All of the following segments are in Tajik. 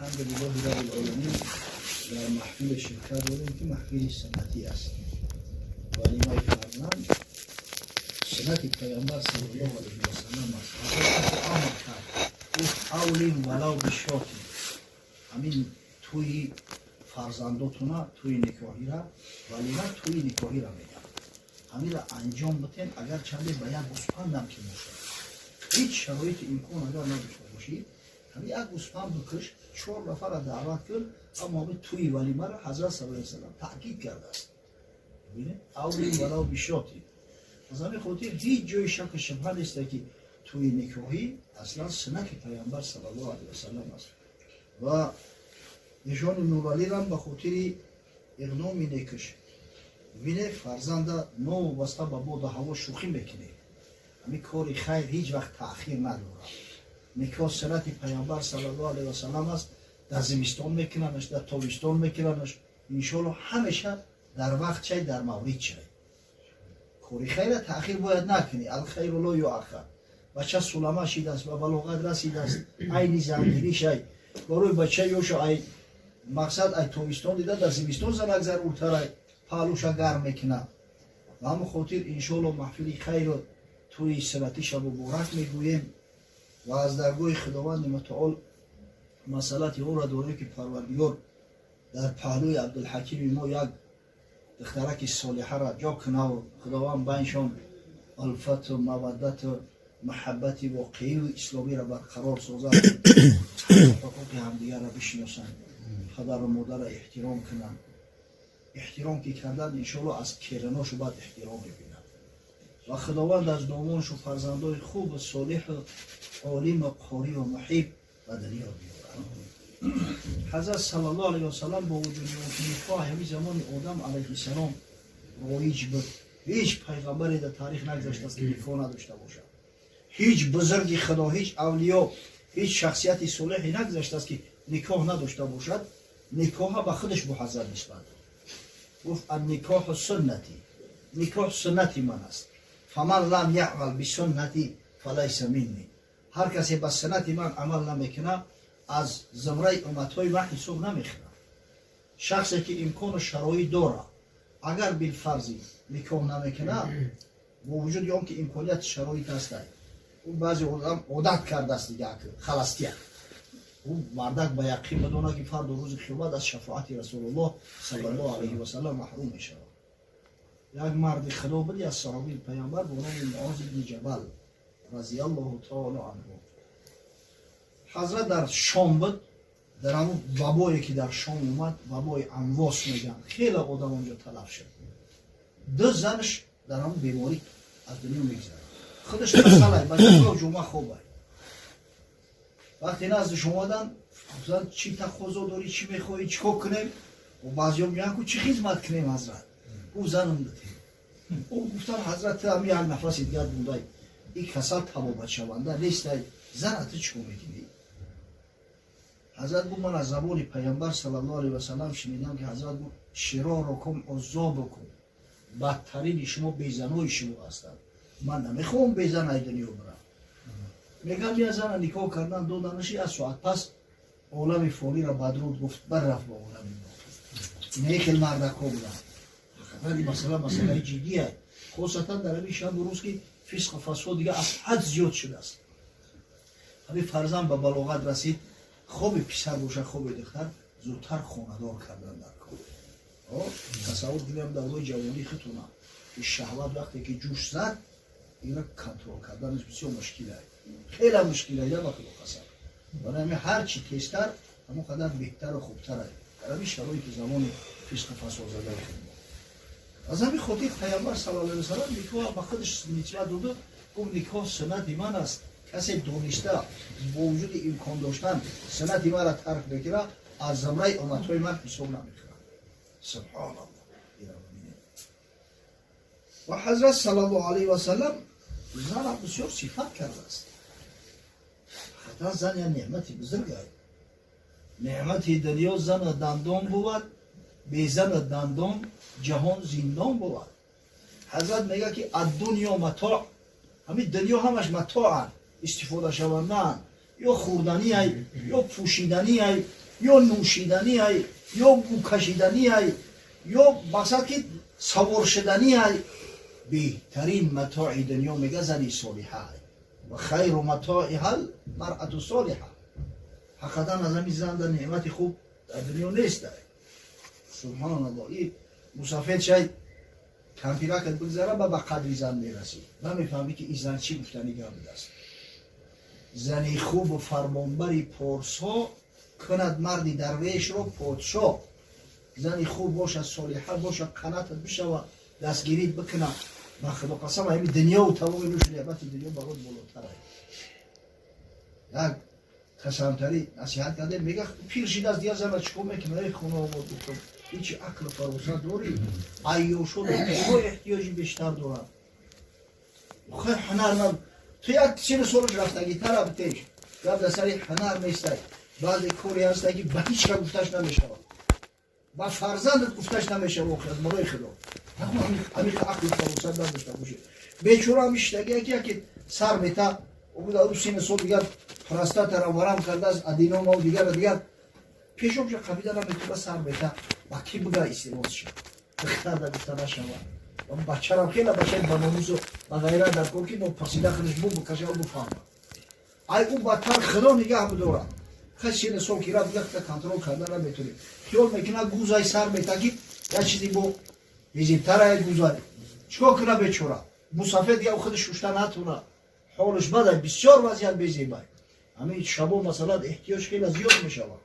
Алҳамдулиллоҳи Раббил оламин, дар маҳфил ширкат дорем, ки маҳфили суннатӣ аст. Валимаи фарзанд суннати Пайғамбар саллаллоҳу алайҳи васаллам аст. Ҳазрат амр кард, гуфт: «Авлим валав бишоти». Ҳамин тӯи фарзандотуна, тӯи никоҳира, валима тӯи никоҳира мегӯянд, ҳамира анҷом битен, агар чанде ба як гӯспандам ки бошад. Ҳеҷ шароити имкон агар надошта бошӣ, ҳамин як гӯспанд бикуш, чор нафара даъват кун, аммо ҳамин тӯи валимаро Ҳазрат саллаллоҳу алайҳи васаллам таъкид кардааст. «Авлим валав бишоти». Аз ҳамин хотир ҳеҷ ҷои шаку шубҳа неста, ки тӯи никоҳӣ аслан суннати Пайғамбар саллаллоҳу алайҳи васаллам аст. Ва нишони Нуралирам ба хотири иқдоми некаш бибине, фарзанда новобаста ба боду ҳаво шӯхӣ мекунед, ҳамин кори хайр ҳеҷ вақт таъхир надорад. Никоҳ суннати Пайғамбар саллаллоҳу алайҳи васаллам аст. Дар зимистон мекунанаш, дар тобистон мекунанаш, иншоалло ҳамеша дар вақт чай, дар маврид чай. Кори хайра таъхир бояд накунӣ. Алхайру ло юаххар. Бача сулама шидааст, ба балоғат расидааст, айни зангиришай барои бача ёшо ай мақсад ай тобистон дида дар зимистон занак заруртарай, паҳлуша гарм мекунад. Ба ҳамон хотир иншоалло маҳфили хайру тӯи суннатиша муборак мегӯем ва аз даргоҳи Худованди Мутаол масъалати онро дорем, ки Парвардигор дар паҳлӯи Абдулҳакими мо як духтараки солиҳаро ҷо кунаву Худованд байншон улфату маваддату маҳаббати воқеию исломиро барқарор созад, ҳуқуқи ҳамдигарро бишиносанд, падару модарро эҳтиром кунанд. Эҳтиром ки кардан, иншоалло аз келиношу баъд эҳтиром мебинанд ва Худованд аз домоншу фарзандои хубу солиҳу олиму қориву муҳиб ба дунё биёрад. Ҳазрат саллаллоҳу алайҳи васаллам бо вуҷуди он ки никоҳ ҳамин замони Одам алайҳиссалом роиҷ буд, ҳеҷ пайғамбаре дар таърих нагузаштааст, ки никоҳ надошта бошад. Ҳеҷ бузурги Худо, ҳеҷ авлиё, ҳеҷ шахсияти солиҳе нагузаштааст, ки никоҳ надошта бошад. Никоҳа ба худаш бо Ҳазрат нисбат дод, гуфт: «Анникоҳу суннатӣ», никоҳ суннати ман аст. «Фаман лам яъмал бисуннатӣ фалайса минни». Ҳар касе ба суннати ман амал намекунад, аз зумраи умматҳои ман ҳисоб намехӯрад. Шахсе ки имкону шароит дорад, агар билфарзи никоҳ намекунад, бо вуҷуди он ки имконияти шароит ҳастай, ӯ баъзе одам одат кардааст дига, халастия, ӯ мардак ба яқин бидонад, ки фарду рӯзи қиёмат аз шафоати Расулуллоҳ саллаллоҳу алайҳи васаллам маҳрум мешавад. Як марди Худо буд аз саҳобии Пайғамбар бо номи Муоз ибни Ҷабал разиаллоҳу таоло анҳу. Ҳазрат дар Шом буд, дар ҳамун вабое ки дар Шом омад, вабои Амвос мегӯянд, хеле одам онҷо талаф шуд. Ду занаш дар ҳамун беморӣ аз дунё мегзарад. Худаш касалай, ба ҷума хобай. Вақте наздиш омадан, гуфтанд: «Чӣ тақозо дорӣ, чӣ мехоҳӣ, чӣ кор кунем?» Баъзеҳо мегӯянд ку: «Чӣ хизмат кунем, ҳазрат?» Гуфт: «Занам битем». Ӯ гуфтан: «Ҳазрат, ҳами як нафаси дигар бундай, ин касал табобатшаванда нестай, зана ту чӣ кор мекунӣ?» Ҳазрат гуфт: «Ман аз забони Пайғамбар саллаллоҳу алайҳи васаллам шунидам, ки ҳазрат гуфт: широрукум уззобукум», бадтарини шумо безанои шумо ҳастанд. Ман намехоҳам безан ай дунё бирам. Мегам, я зана никоҳ кардан доданаши, аз соат пас олами фониро бадруд гуфт, баррафт ба олами боқӣ. Инаи хел мардакҳо буданд. Ҳақиқатан ин масъала масъалаи ҷиддия, хосатан дар ҳамин шабу рӯз, ки фисқу фасод дига аз ҳад зиёд шудааст. Ҳамин фарзанд ба балоғат расид, хоби писар боша, хоби духтар, зудтар хонадор кардан дар кор. Тасаввур кунем давраи ҷавонии худтона, ки шаҳват вақте ки ҷӯш зад, ина контрол карданаш бисёр мушкил ай, хеле мушкил ай, ба Худо қасам. Барои ҳамин ҳар чи тезтар, ҳамон қадар беҳтару хубтар ай дар ҳамин шароити замони фисқу фасод задаи худ. Аз ҳамин хотир Пайғамбар саллаллоҳу алайҳи васаллам никоҳ ба худаш нисбат доду, гуфт: «Никоҳ суннати ман аст. Касе дониста бо вуҷуди имкон доштан суннати маро тарк мекунад, аз зумраи умматҳои ман ҳисоб намекунад». Субҳоналлоҳ. Ва Ҳазрат саллаллоҳу алайҳи васаллам зана бисёр сифат кардааст. Ҳақиқатан зан як неъмати бузург аст. Неъмати дунё зану дандон бувад, безану дандон ҷаҳон зиндон бувад. Ҳазрат мегӯяд, ки аддунё матоъ, ҳамин дунё ҳамаш матоанд, истифодашавандаанд, ё хӯрданиай, ё пӯшиданиай, ё нӯшиданӣ ай, ё бӯкашиданӣ ай, ё мақсад ки савор шуданӣ ай. Беҳтарин матои дунё мега зани солиҳа ай. Ва хайру матоиҳа маръату солиҳа. Ҳақиқатан аз ҳамин зан дар неъмати хуб дар дунё нест ай. Субҳаналлоҳ. И мусафед шай кампиракат бигзара, ба қадри зан мерасӣ, намефаҳмӣ ки ин зан чӣ гуфтани гап будааст. Зани хубу фармонбари порсо кунад марди дарвешро подшоҳ. Зани хуб бошад, солиҳа бошад, қанаатат бишава, дастгирит бикунад, ба худо қасам, ҳами дунёву тамоми нӯшу неъмати дунё барот болотар ай. Як касамтарӣ насиҳат кардем, мега пир шидааст, дигар зана чӣ кор мекунад? Эй хонавод, гуфтам, ҳечи ақлу фаросат дорӣ? Айёшо ҳо эҳтиёҷи бештар дорад. Хай ҳунар на ту як сину солаш рафтагитара битеш, гап дар сари ҳунар нестай. Баъзе коре ҳаста ки ба ҳеҷ ка гуфташ намешавад, ба фарзандат гуфташ намешавад. Охир аз барои худо ҳамиқа ақлу фаросат надошта бошӣ. Бечора ҳами шиштагия ки яке сар мета ӯ сину сол дигар простатара варам кардааст, аденомау дигара дигар, пешобша қабида наметуба, сар мета, ба кӣ бига истимос шад? Духтар да гуфта нашавад. Бачарам хела бачаи баномусу ба ғайра дар кор ки нопасида худаш бу бикашава, буфаҳма. Ай ӯ бадтар, худо нигаҳ бидорад. Хай сину сол ки рафт, дигар контрол карда наметонӣ. Хиёл мекунад гузай сар мета ки як чизи бо визибтара гузай. Чикор куна бечора мусафед? Дигар худаш шушта натуна, ҳолаш бадай, бисёр вазъият безебай. Ҳамин шабо масалан эҳтиёҷ хеле зиёд мешавад.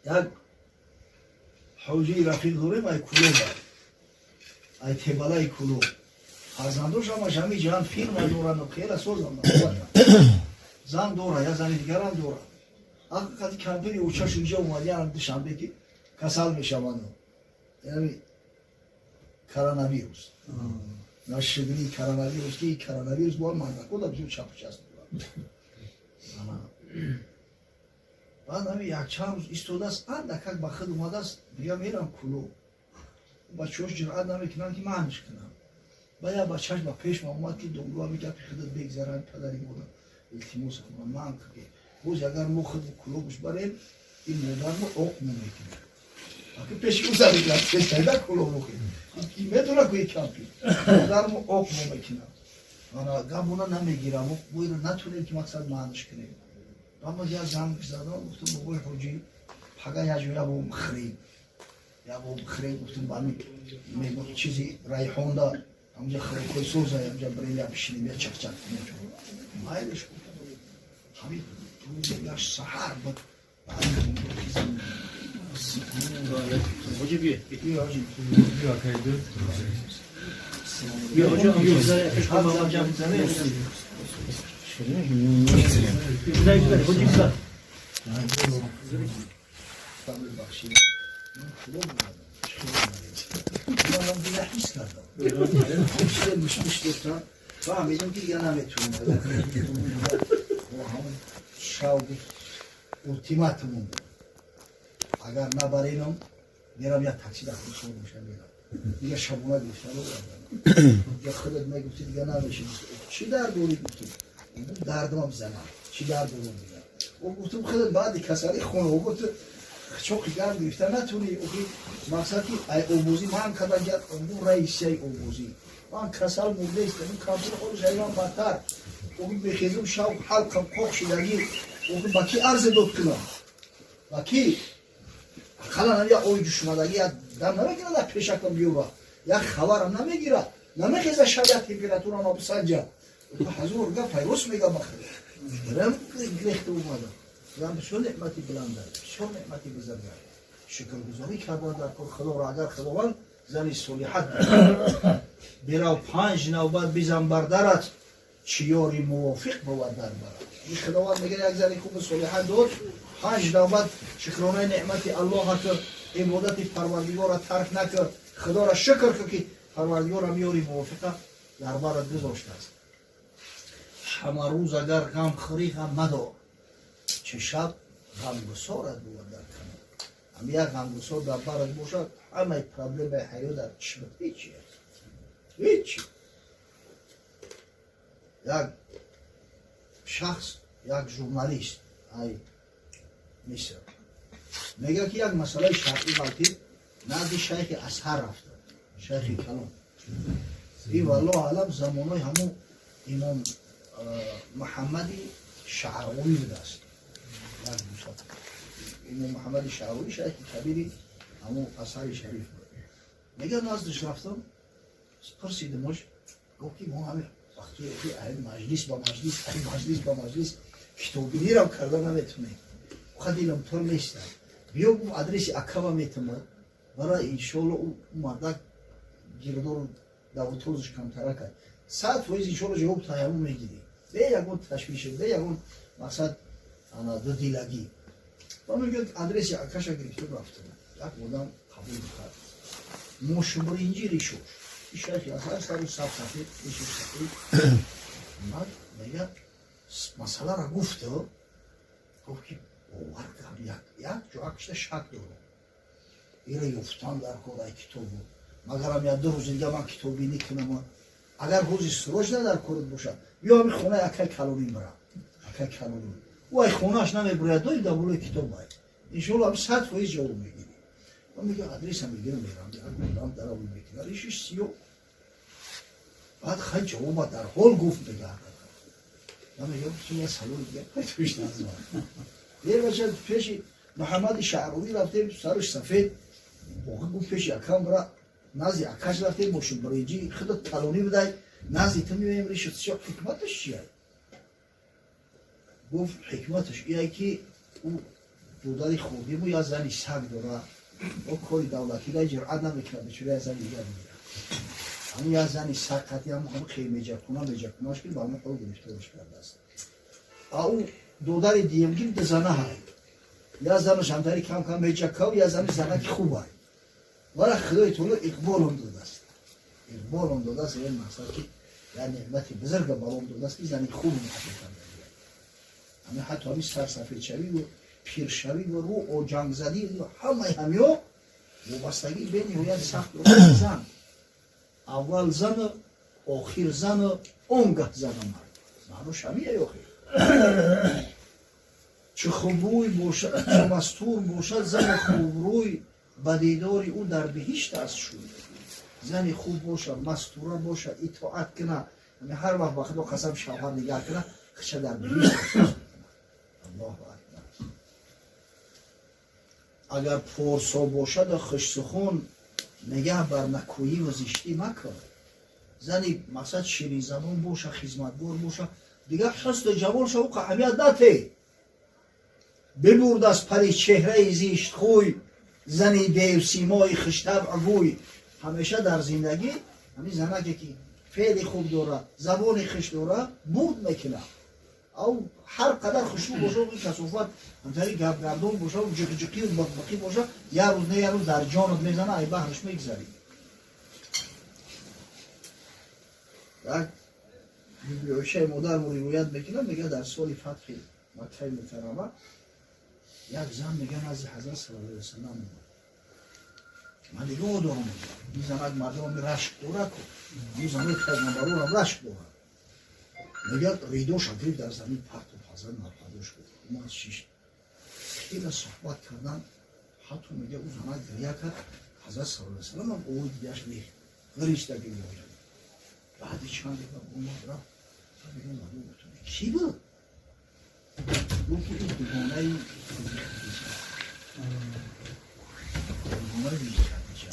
Як ҳоҷии рафиқ дорем, ай Кулоба, ай Тебалаи Кулоб. Фарзандош ҳамаш ҳами ҷаҳан фирма доранд, хела созам, зан дора, як зани дигарам дора. Ҳақиқати кампири очаш инҷа омад, янам Душанбе ки касал мешаванд, яъне коронавирус нашидни, коронавирус ки коронавирус бо мардакода бисёр чапчаст. Баъд ҳами якчанд рӯз истодааст, андакак ба худ омадааст, дига мерам Кулоб. Бачаҳош ҷуръат намекунанд ки маъниш кунам. Ба як бачаш ба пешма омад ки домло, ҳами гапи худат бегзарам, падари модар, илтимос кунам, ман ки боз агар мо худ Кулобш барем, ин модармо оқ мекунем. Аки пеши ӯ задигайда Кулоб медона ку кампи модармо оқ мекунам. Ана гапона намегирам, боиро натунем ки мақсад маъниш кунем. Аммо як занг задам, гуфтам: бобои ҳоҷӣ, пага як ҷо ябом хӯрем, ябом хӯрем. Гуфтам, ба ҳамин чизи Райҳонда ҳамҷа хӯрокҳои соза, ҳамҷа барем, я бишинем, я чақчақ кунем. Майлиш, гуфтам. Ҳамин рӯзи саҳар буд. Ҳоҷӣ, бия. Бия, ҳоҷӣ. Бия, кайду. Бия, ҳоҷӣ, ҳам ҳоҷӣ, бизан. Бахшид, манам дига ҳис кардам, мушмуш доштам, фаҳмидам ки дига наметунам. Ҳамон шав ултиматум буд: агар набаренам, мерам як такси дар худшон меша, мерам. Дига шабона гирифтан овардам. Дига худат мегуфти, дига намеши. Чӣ дард дорӣ? Гуфтум, дардам занам, чӣ дард дорам дига? О, гуфтум, худат баъди касали хона гуфт, чоқи гарм гирифта натуни. Охи мақсад ки ай обозӣ ман кардан, раисияи обозӣ ман касал мурдаистам, ин кампир ҳолаш айман бадтар. Охи бехезум, шав ҳалқам қоқ шидагӣ. Охи ба ки арзе дод кунам, ба ки? Ақаллан як ой ҷушмадагӣ як дам намегирад, як пешакам биёра, як хабарам намегирад, намехеза шав як температурама бисанҷа. Ҳазор гап пайрост мегам, бахир гирехта омадам. Зан бисёр неъмати баланда, бисёр неъмати бузурга, шукргузорӣ кардан дар кор худоро. Агар Худованд зани солиҳат бирав, панҷ навбат бизан бар дарат, чӣ ёри мувофиқ бовад дар барат. Худованд мега, як зани хуби солиҳат дод, панҷ навбат шукронаи неъмати Аллоҳа кар, ибодати Парвардигорра тарк накард, Худоро шукр кар, ки Парвардигорам ёри мувофиқа дар барат гузоштааст. Ҳама рӯз агар ғам хӯрӣ, ғам мадор, чӣ шаб ғамгусорат бувад дар канор. Ҳам як ғамгусор дар барат бошад, ҳамаи проблемаи ҳаёт дар чишмат ҳечи аст, ҳечи. Як шахс, як журналист ай Миср. Мегӯяд ки як масъалаи шаръӣ ғалтид, назди шайхи Азҳар рафта, шайхи калон. И валлоҳу аълам замонои ҳамун имом Муҳаммади Шаъравӣ будааст. Имом Муҳаммади Шаъравӣ шайхи кабири ҳамун Азҳари шариф буд. Мегӯяд наздиш рафтам, пурсидимаш, гуфт ки мо ҳамин вақти маҷлис ба маҷлис, маҷлис ба маҷлис китоббинирам карда наметунем. Охир дилам пур нест. Биё гуфт адреси акава метамад, бара иншоалло ӯ мардак гирдор давутозаш камтара кард. 100% иншоалло ҷавоб таҳаммул мегирӣ. Бе ягон ташвиш, бе ягон мақсад ана дудилагӣ. Ва мегӯяд адреси акаша гирифта рафтам. Як одам қабул кард. Мошбиринҷи ришош. Шайхи Азҳар сару саб сафед, ришош сафед. Мад мегӯяд масъаларо гуфту, гуфт ки бовар кардам, як ҷо акшта шак дорам. Ира ёфтан дар кор ай китобу. Магарам як ду рӯзи дига ман китоббинӣ кунам. Агар ҳози срочно дар корат бошад, биё ҳамин хонаи акай калонӣ бира. Акай калонӣ. Ӯ ай хонааш намебурад, дои дар болои китоб ай. Иншоалло ҳам 100% ҷавоб мегирӣ. Ман мегӯям адреса мегирам, мерам, одам даравӣ мекунад, ришиш сиёҳ. Баъд хай ҷавоба дар ҳол гуфт, мегӯяд. Ман мегӯям я саволи дига пайдоиш назман. Бача пеши Муҳаммади Шаъравӣ рафтем, сараш сафед. Охир гуфт пеши акам бира, назди акаш рафтем, мошинбиринҷӣ худат калонӣ будай, назди ту меоем, ришат сиёҳ, ҳикматаш чия? Гуфт ҳикматаш ие ки ӯ додари хурдиму як зани саг дора, о кори давлатӣ дай ҷуръат намекунад, бечора як зани дигар мегирад. Ҳамун як зани саг қати ҳамун ҳамун хел меҷакунаш ки ба ҳамун ҳол гирифтораш кардааст. А ӯ додари диюмгир ду зана ҳай. Як занаш ҳамтари кам кам меҷакав, як зани занаки хуб ҳай. Вара Худои таоло иқболам додааст. Иқболам додааст, ин мақсад ки як неъмати бузурга балом додааст ки зани хуб ато карда. Ҳамин ҳатто ҳамин сарсафедшавӣ пиршавӣ ва рӯ оҷангзадӣ ҳамаи ҳамиҳо вобастагии бениҳоят сахт дорад зан. Аввал зану, охир зану, он гаҳ зану мард. Маънош ҳамие охир. Чӣ хубрӯй бошад, чӣ мастур бошад зани хубрӯй, ба дидори ӯ дар биҳишт аст шуд. Зани хуб бошад, мастура бошад, итоат кунад, ҳар вақт ба Худо қасам шавҳар нигаҳ кунад, хиша дар биҳишт эҳсос мекунад. Аллоҳу акбар. Агар порсо бошаду хушсухон, нигаҳ бар накӯӣ ва зиштӣ макун. Зани мақсад ширинзабон боша, хизматгор боша, дигар ҳусну ҷамол шаву аҳамият нате. Бибурд аз пари чеҳраи зиштхӯй, зани девсимои хуштабъ гӯй. Ҳамеша дар зиндагӣ ҳамин занаке ки феъли хуб дорад, забони хуш дорад, бурд мекунад. Ав ҳар қадар хушрӯ боша, касофат ҳамтари гапгардон боша, ҷиқҷиқию бақбақӣ боша, як рӯз не як рӯз дар ҷонат мезана, ай баҳраш мегзарӣ. Як Оишаи модармо ривоят мекунад, мегӯяд дар соли фатҳи Маккаи Мукаррама як зан мегӯяд назди Ҳазрат саллаллоҳу алайҳи васаллам омад. Ман нигоҳ дорам, ин занак мардуми рашк дорад, ин занои пайғамбарорам рашк дорад. Мегӯяд ридоша гирифт дар замин партоб, Ҳазрат нападош гуфт. Омад шишт. Хеле суҳбат кардан, ҳатто мегӯяд ӯ занак гиря кард, Ҳазрат саллаллоҳу алайҳи васаллам ҳам овози дидаш рехт. Ғиришта гиря кард. Баъди чанд дақиқа омад рафт. Мегӯяд мардум гуфтанд кӣ буд? Гуфт ки ин дугонаи Хадиҷа. Дугонаи Хадиҷа.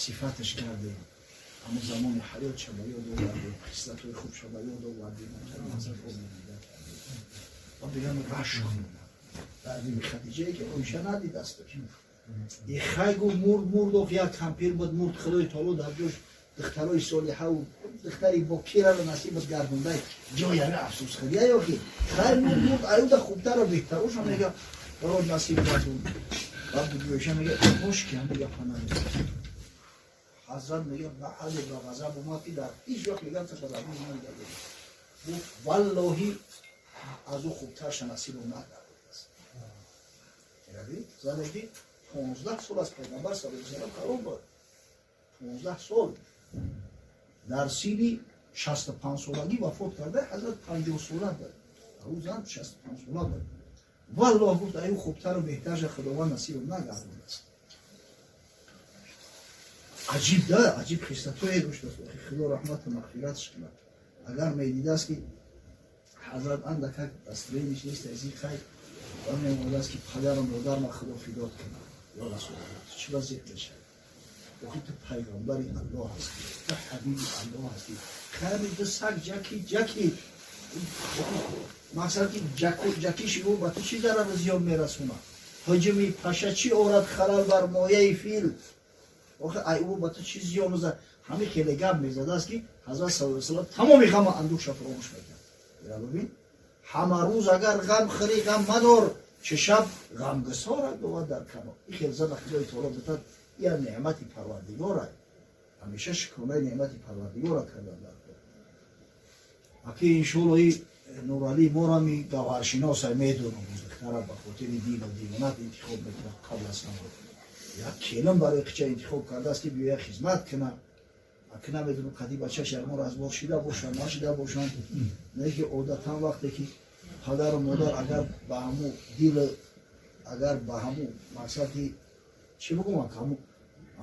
Сифаташ кардем. Ҳамон замони ҳаётша ба ёд овардем, хислатҳои хубша ба ёд овардем, ҳазрат омода кардем. Ва мегӯянд рашк омад. Дар биби Хадиҷае ки Оиша надидасташ. Ихай гуфт мурд, мурд, ох як кампир буд, мурд, Худои таоло дар ҷош духтарои солиҳаву духтари бокираро насибат гардондай, ҷои ҳами афсӯс хӯрия ё ки хайр мурд, мурд, аюда хубтару беҳтароша мега барот насиб гардон. Баъд биби Оиша мега кош ки ҳами гапа намегуфт. Ҳазрат мега ба ҳадде ба ғазаб омад ки дар ҳеҷ вақт мегӯяд ба забони намегардид. Гуфт валлоҳи аз ӯ хубтарша насибам нагардидааст. Зане ки 15 сол аз Пайғамбар саллаллоҳу алайҳи васаллам калон буд. 15 сол дар синни 65 солагӣ вафот карда, Ҳазрат 50 сола буд. Ӯ зан 65 сола буд. Валлоҳ, гуфт, аю хубтару беҳтарша Худованд насибам нагардонааст. Аҷиб да, аҷиб хислатое доштааст. Худо раҳмату мағфиратш кунад. Агар медидааст, ки ҳазрат андакак настроение ш нест, аз ин хайр ва меомадааст, ки падару модар ма Худо фидот кунад, ё Расулаллоҳ, ту чӣ ба зиқ мешавӣ? Охи ту пайғамбари Аллоҳ ҳастӣ, ту ҳабиби Аллоҳ ҳастӣ. Хайри ту саг ҷаки ҷаки, мақсад ки ҷакиши ӯ ба ту чӣ зарару зиён мерасонад? Ҳуҷуми паша чӣ орад халал бар мояи фил? Охи ай ӯ ба ту чӣ зиён? Ҳамин хеле гап мезадааст, ки ҳазрат саллаллоҳу алайҳи васаллам тамоми ғаму андӯҳша фаромӯш мекард. Бинобин, ҳама рӯз агар ғам хӯрӣ, ғам мадор, чӣ шаб ғамгусорат бовад дар канор. Ин хел зана Худои таоло битад, я неъмати Парвардигора. Ҳамеша шукронаи неъмати Парвардигора кардан дар кор. Аки иншоалло и Нуралӣ морами гавҳаршиносай, медонам, духтара ба хотири дину динонат интихоб мекунад. Қабл аз ҳама як келин барои қича интихоб кардааст, ки биёя хизмат кунад. Аки намедонам, қади бачаш ягон разбор шида бошанд, нашида бошанд, не ки одатан вақте ки падару модар агар ба ҳаму дил, агар ба ҳаму мақсади, чӣ бигӯм, ҳаму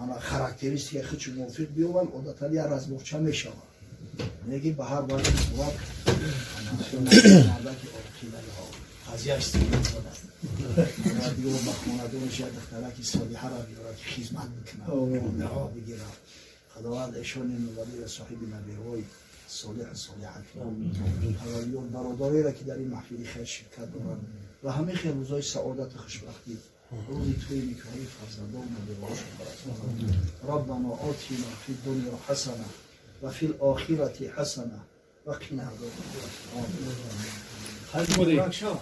ана характеристика хичу мувофиқ биёванд, одатан як разборча мешавад. Не ки ба ҳар вақти сурат мардаки оқилаҳо қазияш дигар ба хонадонаш як духтараки солиҳаро биёрад, ки хизмат бикунад, дуо бигирад. Худованд эшони нуралиро соҳиби набиҳои солиҳу солиҳа кунад. Парвардигор бародареро, ки дар ин маҳфили хайр ширкат доранд ва ҳамин хел рӯзҳои саодату хушбахтӣ, рӯзи тӯи никоҳии фарзандон, набираҳошон барасонад. ربنا آتنا في الدنيا حسنة وفي الآخرة حسنة وقنا عذاب النار. خیر، مبارک شو.